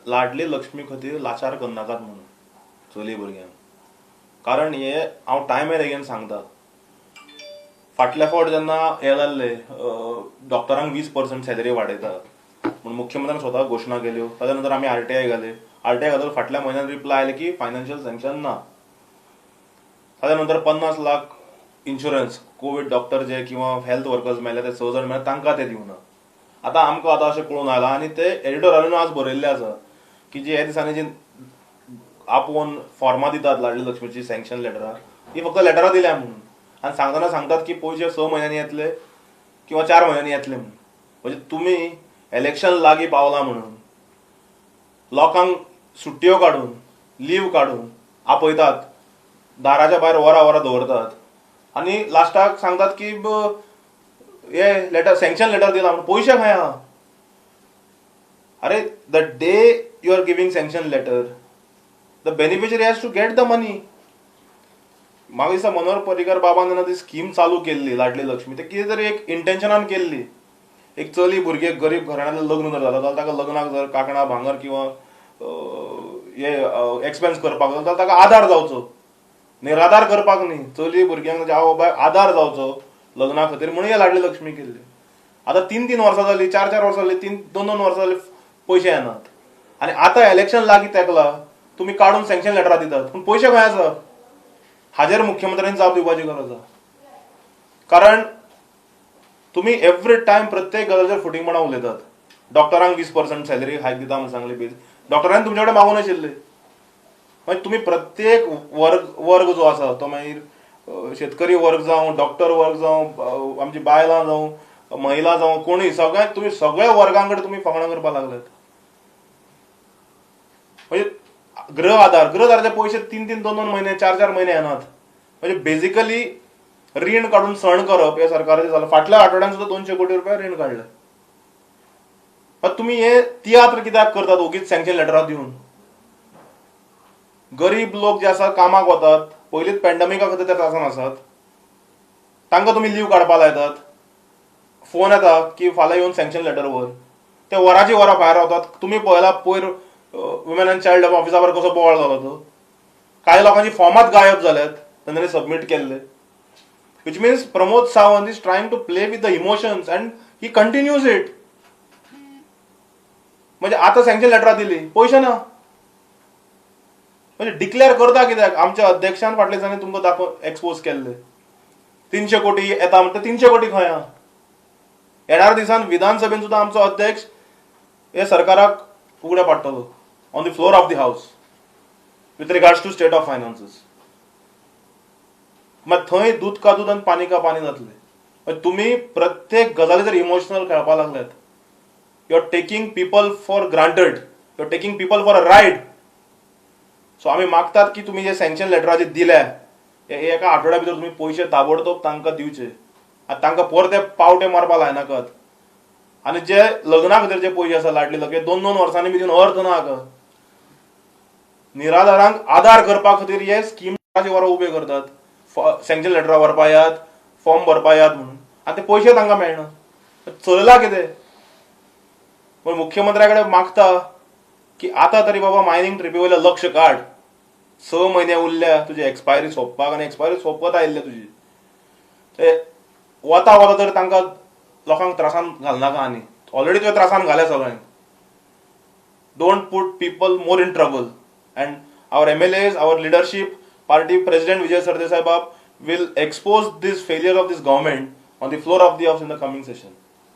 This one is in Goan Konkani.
लाडली लक्ष्मी खातीर लाचार करनाकात म्हणून चली भुरग्यांक. कारण हे हांव टायम एंड अगेन सांगता, फाटल्या फावट जेन्ना हे जाल्ले, डॉक्टरांक 20% सॅलरी वाडयता म्हूण मुख्यमंत्र्यान स्वता घोशणा केल्यो. ताच्या नंतर आमी आरटीआय घाले. आरटीआय घातल्या फाटल्या म्हयन्यान रिप्लाय आयले की फायनान्शियल सँक्शन ना. ताच्या नंतर 50 लाख इन्शुरन्स कोवीड डॉक्टर जे किंवा हेल्थ वर्कर्स मेले, ते 6 जाण मेले, तांकां ते दिवना. आतां आमकां आतां अशें कळून आयलां आनी ते एडिटोरियलान आज बरयल्लें आसा की जी ह्या दिसांनी जी आपोवन फॉर्मां दितात लाडली लक्ष्मीची सँक्शन लेटरां, ही फक्त लेटरां दिल्या म्हणून, आनी सांगतना सांगतात की पयशे 6 म्हयन्यांनी येतले किंवा 4 म्हयन्यांनी येतले म्हणून. म्हणजे तुमी इलेक्शन लागीं पावलां म्हणून लोकांक सुट्ट्यो काडून, लीव काडून आपयतात, दाराच्या भायर वरां वरां दवरतात आनी लास्टाक सांगतात की हे लेटर, सँक्शन लेटर दिला म्हणून, पयशे खंय आहा? अरे, the day you are giving sanction letter, the beneficiary has to get the money. म्हाका दिसता मनोहर पर्रीकर बाबान जेन्ना ती स्कीम चालू केल्ली लाडली लक्ष्मी, ते कितें तरी एक इंटेन्शनान केल्ली. एक चली भुरगे गरीब घराण्यांतलें लग्न जर जाता जाल्यार ताका लग्नाक जर कांकणां, भांगर किंवा हे एक्सपेन्स करपाक जाय जाल्यार ताका आदार जावचो, निराधार करपाक न्ही. चली भुरग्यांक ताच्या आवय बापायक आदार जावचो लग्ना खातीर म्हणून हे लाडली लक्ष्मी केल्ली. आतां 3-3 वर्सां जालीं, 4-4 वर्सां जालीं, तीन 2-2 वर्सां जालीं, पयशे येनात. आनी आतां इलेक्शन लागीं तेंकला, तुमी काडून सँक्शन लेटरां दितात, पूण पयशे खंय आसा? हाजेर मुख्यमंत्र्यांनी जाप दिवपाची गरज आसा. कारण तुमी एवरी टायम प्रत्येक गजालीचेर फटींगपणां उलयतात. डॉक्टरांक 20% सॅलरी हायक दिता म्हणून सांगली, बील डॉक्टरांनी तुमचे कडेन मागूं नाशिल्ले. मागीर तुमी प्रत्येक वर्ग वर्ग जो आसा, तो मागीर शेतकरी वर्ग जावं, डॉक्टर वर्ग जावं, आमची बायलां जावं, महिला जावं, कोणूय, सगळ्यांक तुमी सगळ्या वर्गां कडेन तुमी फकाणां करपाक लागल्यात. म्हणजे गृह आधार, गृह आधाराचे पयशे 3-3, 2-2 म्हयने, 4-4 म्हयने येनात. म्हणजे बेजिकली रीण काडून सण करप हे सरकाराचें जालां. फाटल्या आठवड्यान सुद्दां 200 कोटी रुपया रीण काडले. मात तुमी हे तियात्र कित्याक करतात ओगीच सँक्शन लेटरां दिवन? गरीब लोक जे आसा कामाक वतात, पयलींच पॅन्डमिका खातीर ते त्रासान आसात, तांकां तुमी लीव काडपा लायतात. फोन येता की फाल्यां येवन सँक्शन लेटर व्हर. ते वराची वरां भायर रावतात. तुमी पळयला पयर वुमेन अँड चायल्ड ऑफिसा भायर कसो बोवाळ जालो तो. कांय लोकांची फॉर्मात गायब जाल्यात तेंच्यांनी सबमीट केल्ले, which means Pramod Sawant is trying to play with the emotions and he continues it. म्हणजे आतां सँक्शन लेटरां दिली, पयशे ना, म्हणजे डिक्लेअर करता कित्याक? आमच्या अध्यक्षान फाटल्या दिसांनी तुमकां दाखोवन एक्सपोज केल्ले, 300 कोटी येता म्हणटा, 300 कोटी खंय आहा? येणाऱ्या दिसान विधानसभेन सुद्दां आमचो अध्यक्ष हे सरकाराक उगडे पाडटलो on the floor of the house with regards to state of finances. मागीर थंय दूद का दूद आनी पानी का पानी जातलें. मागीर तुमी प्रत्येक गजाली जर इमोशनल खेळपाक लागल्यात, you are taking people for granted, you are taking people for a ride. So आमी मागतात की तुमी जे सँक्शन लेटरां जे दिल्या, हे एका आठवड्या भितर तुमी पयशे ताबडतोब तांकां दिवचे आनी तांकां परते पावटे मारपाक लायनाकात. आनी जे लग्ना खातीर जे पयशे आसा लाडली लग्न, 2-2 वर्सांनी बी दिवन अर्थ ना हाका. निराधारांक आदार करपा खातीर हे स्कीम वरां उबे करतात, सँक्शन लेटरां व्हरपा येयात, फॉर्म भरपा येयात म्हणून, आनी ते पयशे तांकां मेळना. चलला कितें? पूण मुख्यमंत्र्या कडेन मागता की आतां तरी बाबा मायनींग ट्रिपी वयलें लक्ष काड. 6 म्हयने उरल्या तुजी एक्सपायरी सोंपपाक आनी एक्सपायरी सोंपत आयिल्ले तुजी. ते वता वता तर तांकां लोकांक त्रासान घालनाका आनी ऑलरेडी तुवें त्रासान घाल्या सगळ्यांक. Don't put people more in trouble. And our MLAs, our leadership, party president Vijay Sardesai Bab will expose this failure of this government on the floor of the house in the coming session.